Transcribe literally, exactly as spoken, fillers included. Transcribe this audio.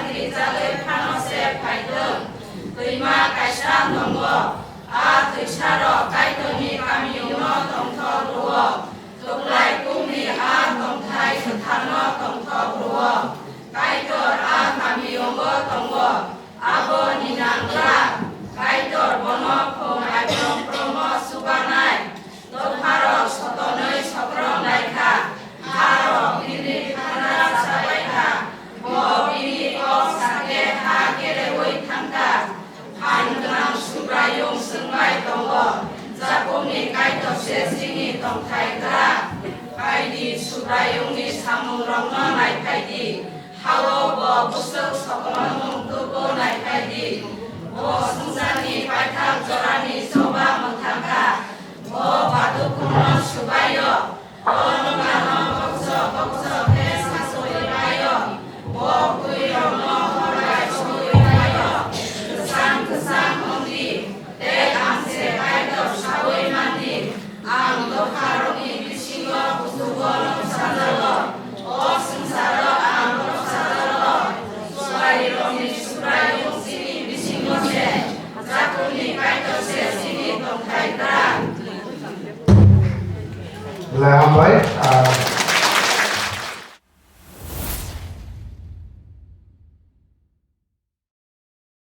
Rijagwi phano se phaithwng. Twima kaisa tongo, a twisa rok Kaitorni kamiyungno tongthok rwo. Kwplai kukni a tongthai kwtharno tongthok rwo. Kaitor a kamiyungo tongo, abo ninang glak. Kaitor bono phung aibrom promo chubanai. Dopharok sotonwi sokrok lai kha, harok bini thanda chabai kha. Bo bini kok sakhe ha kereui thang kha. Phan gwnang Subraiyung swng bai tongo, Jakobni Kaitor se chini tongthai kwrak. Phai di, Subraiyungni samungrokno nai phai di. Hao bo bwswk sokomormung tubu nai phai di. Bo swngcharni paithak jorani choba mwthang kha. Bo badukhuno swbaio. Bo nwngano bokchok bokchok khe sasoui baio. Bo buirokno hor bai soui baio. Kwchang kwchang wng di, tei ang se Kaitor saui man di. Ang dopharokni bisingo kuchugo nuksajago. O swngcharo ang nuksajago. Suarirokni Subraiyung chini bisingo se, Jakobni Kaitor se chini tongthai kwrak. Le hambai, ah,